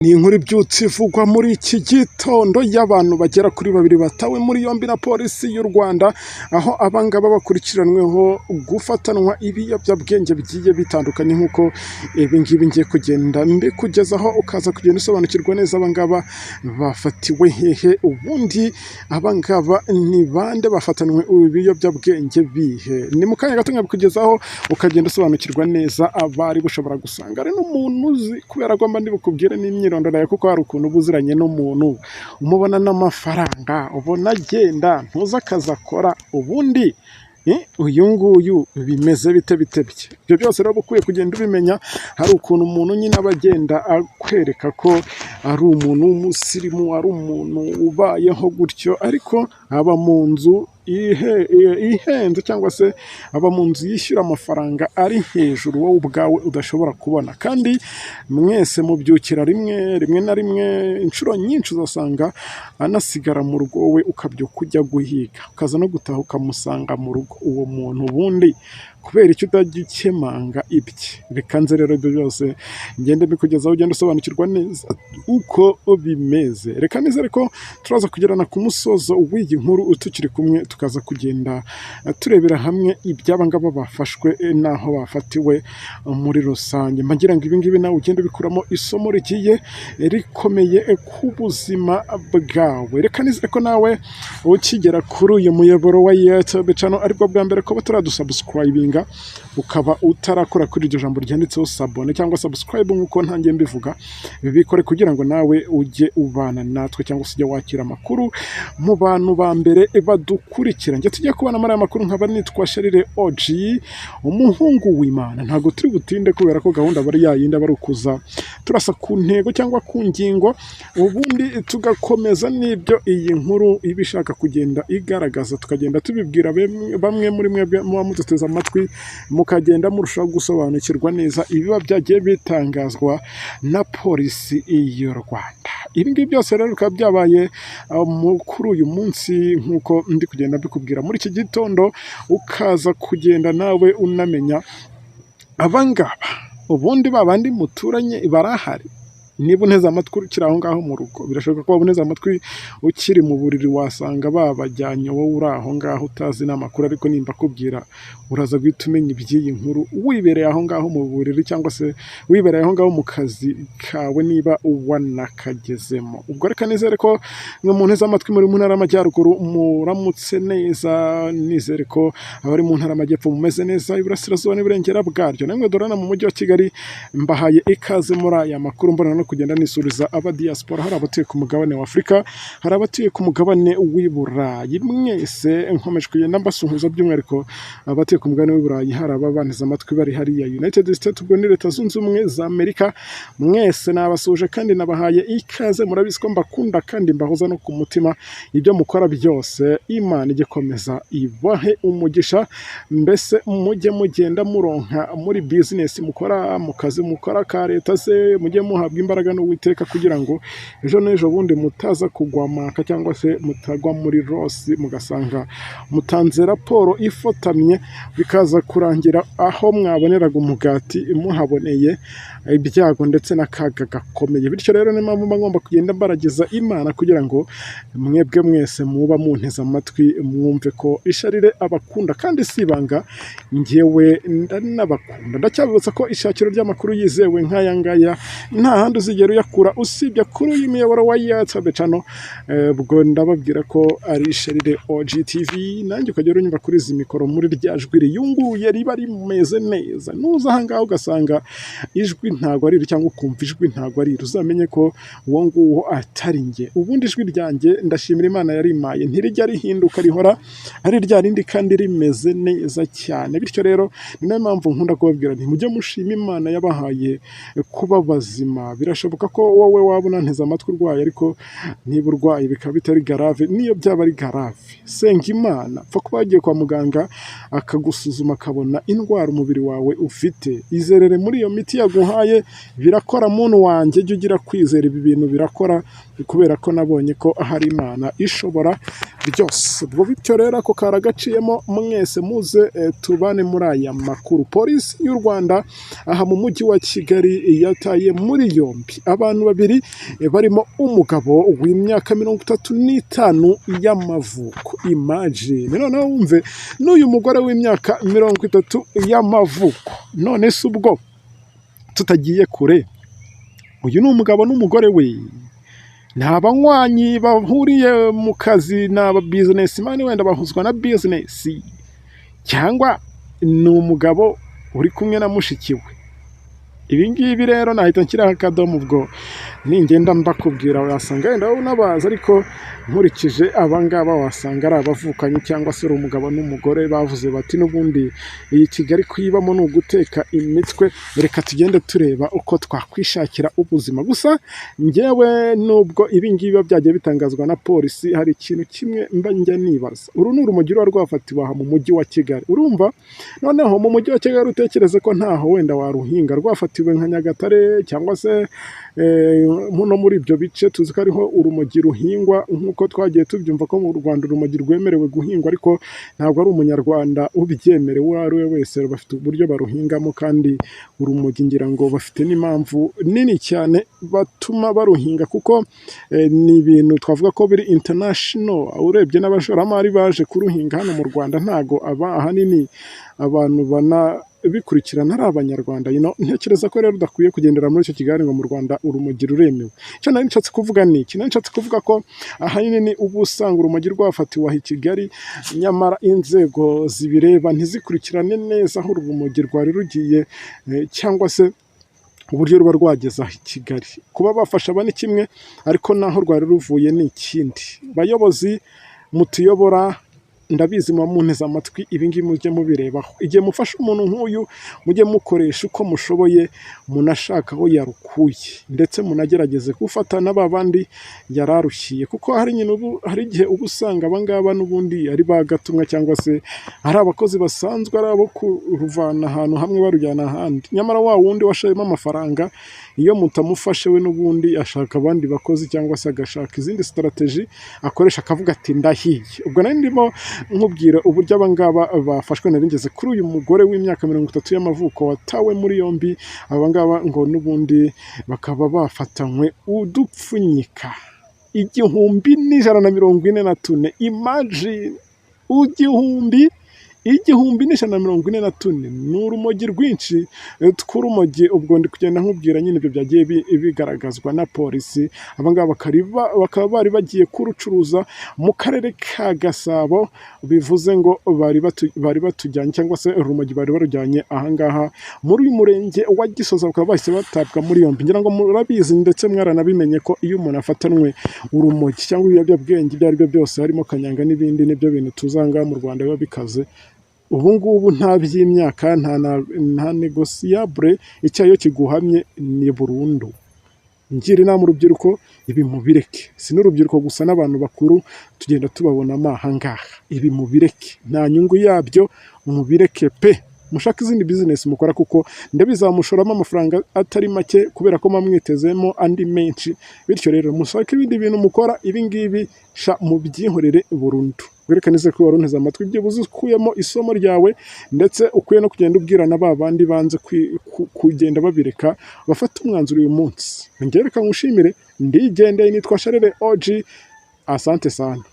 Ni inkuru ibyutse ivugwa muri iki gitondo y'abantu bagera kuri babiri batawe muri yombi na Polisi y'u Rwanda, aho abangaba bakurikiranweho gufatanwa ibiyobyabwenge bigiye bitandukanye, nk'uko ibi ngibi ngiye kugenda mbikugezaho, ukaza kugenda usobanukirwa neza abangaba bafatiwe hehe, ubundi abangaba ni bande, bafatanwe ibiyobyabwenge bihe? Ni mu kanya gato nkabikugezaho, ukagenda usobanukirwa neza abari bushobora gusanga ari n'umuntu uzi, kubera ko mba ndi bukubwire n'imyirondoro yawe, kuko hari ukuntu uba uziranye n'umuntu, umubona n'amafaranga, ubona agenda, ntuzi akazi akora, ubundi uyu nguyu bimeze bite bite bye? Ibyo byose rero uba ukwiye kugenda ubimenya. Hari ukuntu umuntu nyine aba agenda akwereka ko ari umuntu w'umusirimu, ari umuntu ubayeho gutyo, ariko aba mu nzu ihenze cyangwa se aba mu nzu yishyura amafaranga ari hejuru wowe ubwawe udashobora kubona, kandi mwese mubyukira rimwe. Rimwe na rimwe, inshuro nyinshi, uzasanga anasigara mu rugo, wowe ukabyuka ujya guhiga, ukaza no gutaha ukamusanga mu rugo. Uwo muntu ubundi kubera icyo utajya ukemanga ibye? Reka nze rero ibyo byose ngende mbikugezaho, ugenda usobanukirwa neza uko bimeze. Reka nizere ko turaza kugerana ku musozo w'iyi nkuru tukiri kumwe, tukaza kugenda turebera hamwe iby'aba ngaba bafashwe n'aho bafatiwe muri rusange. Mbagira ngo ibi ngibi nawe ugende ubikuramo isomo rigiye rikomeye ku buzima bwawe. Reka nizere ko nawe ukigera kuri uyu muyoboro wa YouTube channel aribwo bwa mbere, kuba turadusubscribinga, ukaba utarakora kuri iryo jambo ryanditseho s'abonner cyangwa subscribe nk'uko ntangiye mbivuga, bikore kugira ngo nawe ujye ubana natwe cyangwa se ujye wakira amakuru mu bantu ba mbere badukurikira. Njye tujye kubana muri aya makuru nkaba nitwa Sharire OG, umuhungu w'Imana. Ntabwo turi butinde kubera ko gahunda aba ari yayindi, aba ari ukuza turasa ku ntego cyangwa ku ngingo, ubundi tugakomeza n'ibyo iyi nkuru iba ishaka kugenda igaragaza, tukagenda tubibwira bamwe muri mwebwe muba muduteze amatwi, mukagenda murushaho gusobanukirwa neza ibiba byagiye bitangazwa na Polisi y'u Rwanda. Ibi ngibi byose rero bikaba byabaye kuri uyu munsi nk'uko ndi kugenda mbikubwira muri iki gitondo, ukaza kugenda nawe unamenya abangaba ubundi babandi muturanye barahari. Niba unteze amatwi ukiri aho ngaho mu rugo, birashoboka ko waba uneze amatwi ukiri mu buriri, wasanga babajyanye wowe uri aho ngaho utazi n'amakuru, ariko nimba akubwira uraza guhita umenya iby'iyi nkuru wibereye aho ngaho mu buriri cyangwa se wibereye aho ngaho mu kazi kawe niba wanakagezemo. Ubwo reka nizere ko mwe munteze amatwi muri mu Ntara y'Amajyaruguru muramutse neza, nizere ko abari mu Ntara y'Amajyepfo mumeze neza, Iburasirazuba n'Iburengera bwaryo, namwe dorana mu Mujyi wa Kigali, mbahaye ikaze muri aya makuru. Mbona no kugenda nisuriza aba diaspora, hari abatuye ku mugabane wa Afurika, hari abatuye ku mugabane w'i Burayi, mwese nkomeje kugenda mbasuhuza, by'umwihariko abatuye ku mugabane w'i Burayi, hari ababanteze amatwi bari hariya United States, ubwo ni Leta Zunze Ubumwe za Amerika, mwese nabasuhuje kandi nabahaye ikaze. Murabizi ko mbakunda kandi mbahoza no ku mutima. Ibyo mukora byose, Imana igikomeza ibahe umugisha, mbese mujye mugenda muronka muri business mukora, mu kazi mukora ka leta se, mujye muhabwa imbaraga n'Uwiteka kugira ngo ejo n'ejo bundi mutaza kugwamaka cyangwa se mutagwa muri loss, mugasanga mutanze raporo ifotamye, bikaza kurangira aho mwaboneraga umugati muhaboneye ibyago ndetse n'akaga gakomeye. Bityo rero niyo mpamvu mba ngomba kugenda mbaragiza Imana kugira ngo mwebwe mwese muba munteze amatwi mwumve ko Isharire abakunda, kandi si ibanga, njyewe ndanabakunda. Ndacyabibutsa ko ishakiro ry'amakuru yizewe nk'aya ngaya nta handi uzigera uyakura usibye kuri uyu muyoboro wa YouTube channel. Ubwo ndababwira ko ari Isharire OGTV, nanjye ukajya unyumva kuri izi mikoro muri rya jwi riyunguruye riba rimeze neza. Nuza aha ngaha ugasanga ijwi ntago ari iri, cyangwa ukumva ijwi ntago ari iri, uzamenye ko uwo nguwo atari njye. Ubundi ijwi ryanjye, ndashimira Imana yarimaye, ntirijya rihinduka, rihora ari rya rindi kandi rimeze neza cyane. Bityo rero ni nayo mpamvu nkunda kubabwira nti mujye mushima Imana yabahaye kuba bazima. Birashoboka ko wowe waba unanteze amatwi urwaye, ariko niba urwaye bikaba bitari grave, niyo byaba ari grave, senga Imana. Pfa kuba wagiye kwa muganga akagusuzuma akabona indwara umubiri wawe ufite, izerere muri iyo miti yaguhaye, birakora. Muntu wanjye, jya ugira kwizera, ibi bintu birakora, kubera ko nabonye ko hari Imana ishobora byose. Ubwo bityo rero ako karagaciyemo, mwese muze tubane muri aya makuru. Polisi y'u Rwanda aha mu Mujyi wa Kigali yataye muri yombi yombi abantu babiri, barimo umugabo w'imyaka 35 y'amavuko. Imagine, noneho wumve n'uyu mugore w'imyaka 30 y'amavuko. None se ubwo tutagiye kure, uyu ni umugabo n'umugore we, ni abanywanyi bahuriye mu kazi, ni aba businessman, wenda bahuzwa na business, cyangwa ni umugabo uri kumwe na mushiki we? Ibi ngibi rero nahita nshyiraho akadomo. Ubwo ningenda mbakubwira wasanga wenda wowe unabazi, ariko nkurikije aba ngaba wasanga ari abavukanyi cyangwa se ari umugabo n'umugore bavuze bati: "N'ubundi iyi Kigali kuyibamo ni uguteka imitwe, reka tugende tureba uko twakwishakira ubuzima." Gusa njyewe, nubwo ibi ngibi biba byagiye bitangazwa na polisi, hari ikintu kimwe mba njya nibaza. Uru ni urumogi ruba rwafatiwe aha mu mujyi wa Kigali, urumva? Noneho mu mujyi wa Kigali, utekereze ko ntaho wenda waruhinga, rwafatiwe nka Nyagatare cyangwa se no muri ibyo bice tuzi ko ariho urumogi ruhingwa, nk'uko twagiye tubyumva ko mu Rwanda urumogi rwemerewe guhingwa, ariko ntabwo ari umunyarwanda ubyemerewe uwo ari we wese. Bafite uburyo baruhingamo, kandi urumogi ngira ngo bafite n'impamvu nini cyane batuma baruhinga, kuko ni ibintu twavuga ko biri international. Urebye n'abashoramari baje kuruhinga hano mu Rwanda, ntago aba ahanini abantu banabikurikirana ari abanyarwanda. Ntekereza ko rero udakwiye kugendera muri icyo kigali ngo mu Rwanda urumogi ruremewe. Icyo nari nshatse kuvuga ni iki? Nari nshatse kuvuga ko ahanini ni uba usanga urumogi rwafatiwe aho i Kigali, nyamara inzego zibireba ntizikurikirane neza aho uru rumogi rwari rugiye, cyangwa se uburyo ruba rwageze aho i Kigali. Kuba bafashe aba ni kimwe, ariko n'aho rwari ruvuye ni ikindi. Bayobozi mutuyobora, ndabizi muba munteze amatwi, ibi ngibi mujye mubirebaho. Igihe mufashe umuntu nk'uyu, mujye mukoresha uko mushoboye, munashaka aho yarukuye, ndetse munagerageze gufata na ba bandi yari arushyiye, kuko hari nyine ubu hari igihe uba usanga aba ngaba n'ubundi ari ba gatumwa, cyangwa se ari abakozi basanzwe, ari abo kuruvana ahantu hamwe barujyana ahandi. Nyamara wa wundi washoyemo amafaranga, iyo mutamufashe, we n'ubundi ashaka abandi bakozi cyangwa se agashaka izindi strategy akoresha, akavuga ati: "Ndahiye." Ubwo nari ndimo nkubwira uburyo aba ngaba bafashwe. Nari ngeze kuri uyu mugore w'imyaka 30 y'amavuko watawe muri yombi. Aba ngaba ngo n'ubundi bakaba bafatanywe udupfunyika 1144. Imagine, 1144, ni urumogi rwinshi tw'urumogi. Ubwo ndi kugenda nkubwira nyine ibyo byagiye bigaragazwa na polisi. Aba ngaba bakaba bari bagiye kurucuruza mu karere ka Gasabo, bivuze ngo bari batujyanye, cyangwa se urumogi bari barujyanye ahangaha muri uyu murenge wa Gisozi, bakaba bahise batabwa muri yombi. Ngira ngo murabizi ndetse mwaranabimenye ko iyo umuntu afatanwe urumogi cyangwa ibiyobyabwenge ibyo ari byo byose, harimo kanyanga n'ibindi, nibyo bintu tuzi aha ngaha mu Rwanda biba bikaze ubu ngubu, nta by'imyaka, nta négociable, icyaha iyo kiguhamye ni burundu. Ngira inama urubyiruko, ibi mubireke. Si n'urubyiruko gusa, n'abantu bakuru tugenda tubabonamo aha ngaha. Ibi mubireke, nta nyungu yabyo, mubireke pe. Mushake izindi business mukora, kuko ndabizamushoramo amafaranga atari make, kubera ko muba mwitezemo andi menshi. Bityo rero mushake ibindi bintu mukora, ibi ngibi sha mubyihorere burundu. Werekane ko wari unteze amatwi, byibuze ukuyemo isomo ryawe, ndetse ukwiye no kugenda ubwira na ba bandi banze kugenda babireka, bafate umwanzuro uyu munsi. Njye reka nkushimire, ndigendeye, nitwa Sharire OG, asante sana.